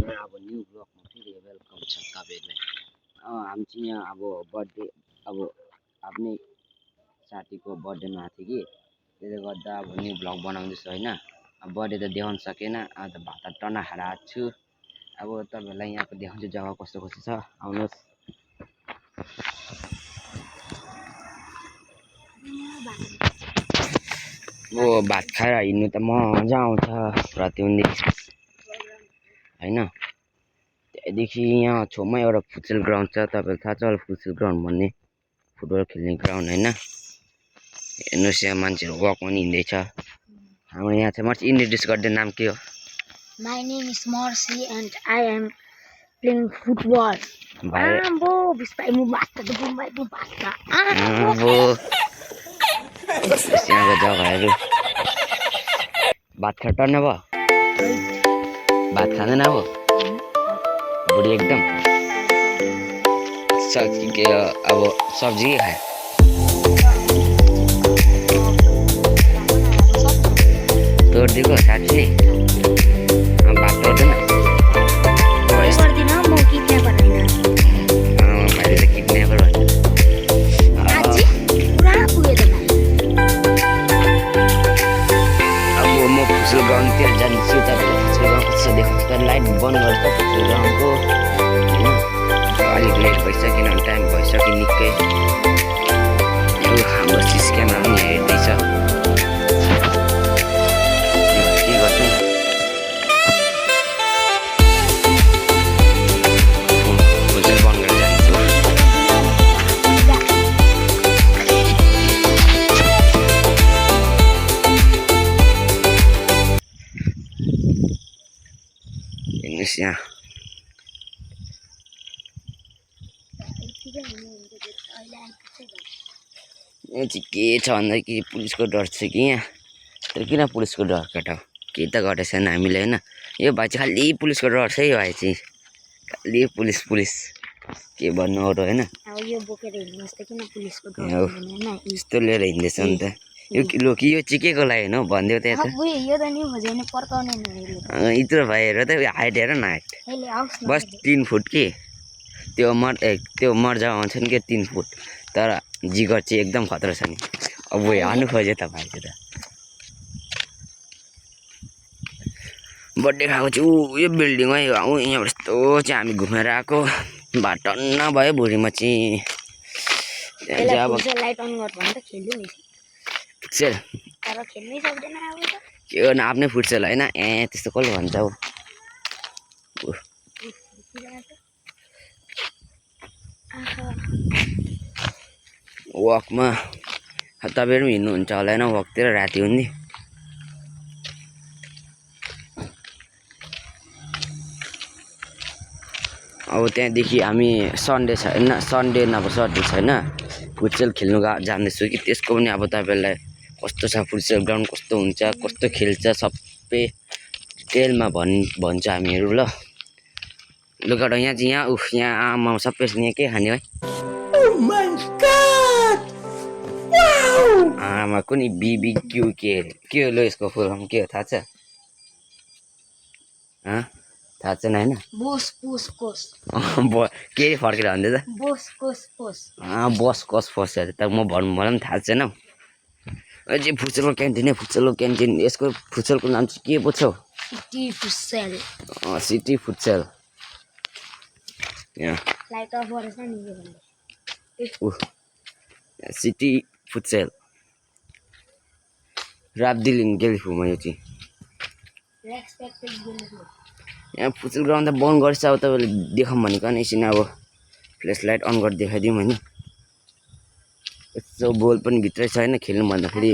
अब न्यू ब्लगमा फेरि वेलकम छ तपाईँहरूलाई। हामी चाहिँ यहाँ अब बर्थडे अब आफ्नै साथीको बर्थडेमा आएको थियो कि त्यसले गर्दा अब न्यू ब्लग बनाउँदैछु होइन। अब बर्थडे त देखाउन सकेन, अब त भात टन्ना खाएर आएको छु। अब तपाईँहरूलाई यहाँको देखाउँछु जग्गा कस्तो कस्तो छ, आउनुहोस्। भात खाएर हिँड्नु त मजा आउँछ प्रतिदिन होइन। त्यहाँदेखि यहाँ छेउमा एउटा फुटसल ग्राउन्ड छ, तपाईँलाई थाहा छ होला फुटसल ग्राउन्ड भन्ने, फुटबल खेल्ने ग्राउन्ड होइन। हेर्नुहोस् यहाँ मान्छेहरू वक पनि हिँड्दैछ। हाम्रो यहाँ चाहिँ मर्सी इन्ट्रोड्युस गर्दै नाम के हो? My name is Marcy and I am playing football. Ambo, bispai mo basta do bumbay mo basta. Ambo. यहाँको जग्गाहरू भात खाएर टन्न भयो? भात खाँदैन अब बुढी एकदम के अब सब्जी के खायो? तोडिदिएको साँच्ची नै भात तोड्दैन? मैले त किडन्यापर भन्छ। अब म फुटसल ग्राउन्डतिर जान्छु, तपाईँले फुटसल ग्राउन्ड कस्तो देखाउँछु तर लाइट बन्द गर्छ फुटसल ग्राउन्डको होइन। अलिक लेट भइसक्यो किनभने टाइम भइसक्यो निकै। हाम्रो सिस क्यामेरा पनि हेर्दैछ के गर्छु। फुटसल बन्द गरेर जान्छु। हेर्नुहोस् यहाँ यहाँ चाहिँ के छ भन्दाखेरि पुलिसको डर छ कि यहाँ। तर किन पुलिसको डर केटा हो? केही त गरेको छैन हामीले होइन। यो भाइ चाहिँ खालि पुलिसको डर छ है भाइ चाहिँ, खालि पुलिस पुलिस के भन्नु अरू होइन। यस्तो लिएर हिँड्दैछ नि त यो लो कि यो चाहिँ के को लागि हो भनिदियो त यता। यत्रो भाइ हेर त हाइट हेर न, हाइट बस 3 फुट कि त्यो मर्जा आउँछ नि के 3 फुट, तर जिगर चाहिँ एकदम खतरा छ नि। अब हाल्नु खोज्यो त भाइ चाहिँ बर्थडे खाएको चाहिँ यो बिल्डिङमै यहाँबाट यस्तो चाहिँ हामी घुमेर आएको। भात टन्न भयो भुँडीमा चाहिँ। त्यहाँ चाहिँ अब फुटसेल के गर्नु आफ्नै फुटसेल होइन। त्यस्तो कसले भन्छ अब। वकमा तपाईँहरू पनि हिँड्नुहुन्छ होला होइन वकतिर राति हुने। अब त्यहाँदेखि हामी सन्डे छैन, सन्डे नभए सटरडे छैन फुटसेल खेल्नु जाँदैछु कि त्यसको पनि अब तपाईँहरूलाई कस्तो छ फुटसेल ग्राउन्ड कस्तो हुन्छ कस्तो खेल्छ सबै डिटेलमा भन्छ हामीहरू। ल लुगाडो यहाँ चाहिँ यहाँ आमा सबै यहाँ के खाने है? आमा कुनै BBQ के हो लो यसको फुल फर्म के हो थाहा छ? थाहा छैन होइन। के फर्केर भन्दैछ? बस कस फर्स्ट त म भन्नु मलाई पनि थाहा छैन हौ। अझै फुटसेलको क्यान्टिन है, फुटसेलको क्यान्टिन। यसको फुटसेलको नाम चाहिँ के पो छ? City futsal. यहाँ सिटी फुटसेल राबदिलिङ गेलिफुमा यो चाहिँ। यहाँ फुटसेल ग्राउन्ड त बन्द गर्छ। अब तपाईँले देखाउँ भनेको एकछिन अब फ्ल्यास लाइट अन गरेर देखाइदिउँ होइन। यस्तो बल पनि भित्रै छ होइन खेल्नु भन्दाखेरि।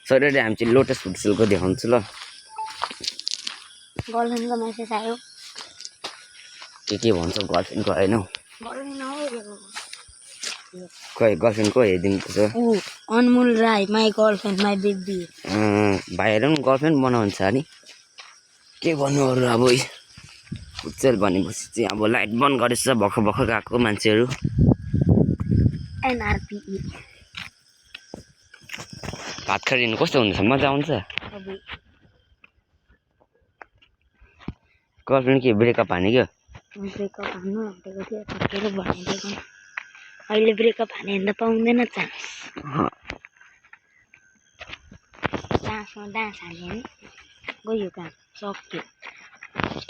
सटरडे हामी चाहिँ लोटस फुटसेलको देखाउँछु ल। गर्लफ्रेन्डको मेसेज आयो के भन्छ गर्लफ्रेन्डको होइन हौ। खोइ गर्लफ्रेन्ड को हेरिदिनुपर्छ। Anmol Rai my girlfriend my baby. भाइहरू पनि गर्लफ्रेन्ड बनाउँछ नि के भन्नु अरू। अब फुटसेल भनेपछि चाहिँ अब लाइट बन्द गरेछ भर्खर गएको मान्छेहरू। NRPE भात खाएर हिँड्नु कस्तो हुन्छ? मजा आउँछ? गर्लफ्रेन्ड के ब्रेकअप हाने क्या ब्रेकअप हान्नु आँटेको थियो फर्केर भनिदिएको अहिले ब्रेकअप हाने भने त पाउँदैन चान्स चान्समा डान्स हाल्यो भने गयो काम सक्यो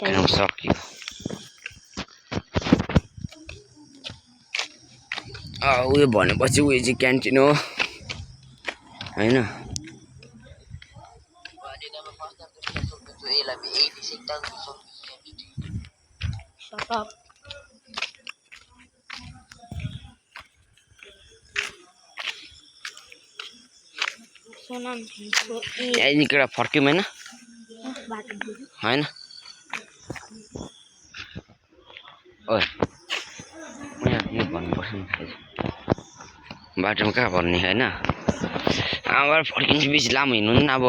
काम सक्यो उयो भनेपछि उयो चाहिँ क्यान्टिन हो होइन Shut up. सोनाम यहाँ निकेर फर्क्यौँ होइन होइन ओए यहाँ भन्नुपर्छ नि बाटोमा कहाँ भन्ने होइन आमाबाट फर्किन्छ बेसी लामो हिँड्नु नि अब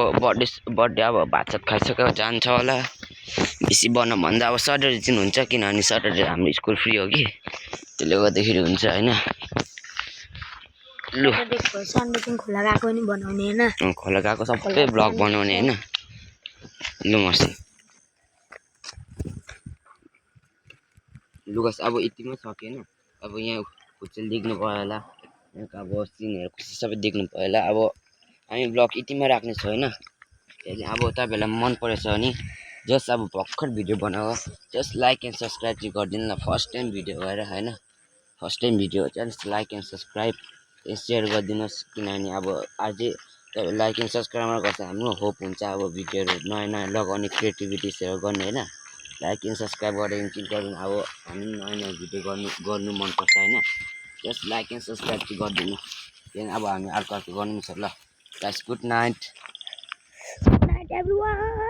बर्थडे अब भातसात खाइसक्यो जान्छ होला बेसी बनाऊँ भन्दा अब सटरडे चाहिँ हुन्छ किनभने सटरडे हाम्रो स्कुल फ्री हो कि त्यसले गर्दाखेरि हुन्छ होइन लु सन्डेदेखि खोला गएको नि बनाउने होइन खोला गएको सबै ब्लग बनाउने होइन लु मर्सी लुगास अब यतिमै सकेन अब यहाँ फुटसेल देख्नु भयो होला यहाँको अब सिनहरू खुसी सबै देख्नु भयो होला अब हामी ब्लग यतिमै राख्नेछौँ होइन त्यहाँदेखि अब तपाईँहरूलाई मन परेछ भने जस्ट अब भर्खर भिडियो बनाएको जस्ट लाइक एन्ड सब्सक्राइब चाहिँ गरिदिनु न फर्स्ट टाइम भिडियो भएर होइन first time video just like and subscribe share गरिदिनुहोस् किनभने अब अझै तपाईँ लाइक एन्ड सब्सक्राइब गर्छ हाम्रो होप हुन्छ अब भिडियोहरू नयाँ नयाँ लगाउने क्रिएटिभिटिजहरू गर्ने होइन लाइक एन्ड सब्सक्राइब गरेर क्लिक गर्नु अब हामी नयाँ नयाँ भिडियो गर्नु मनपर्छ होइन जस्ट लाइक एन्ड सब्सक्राइब चाहिँ गरिदिनु त्यहाँदेखि अब हामी अर्को गर्नु छ ल गाइस गुड नाइट everyone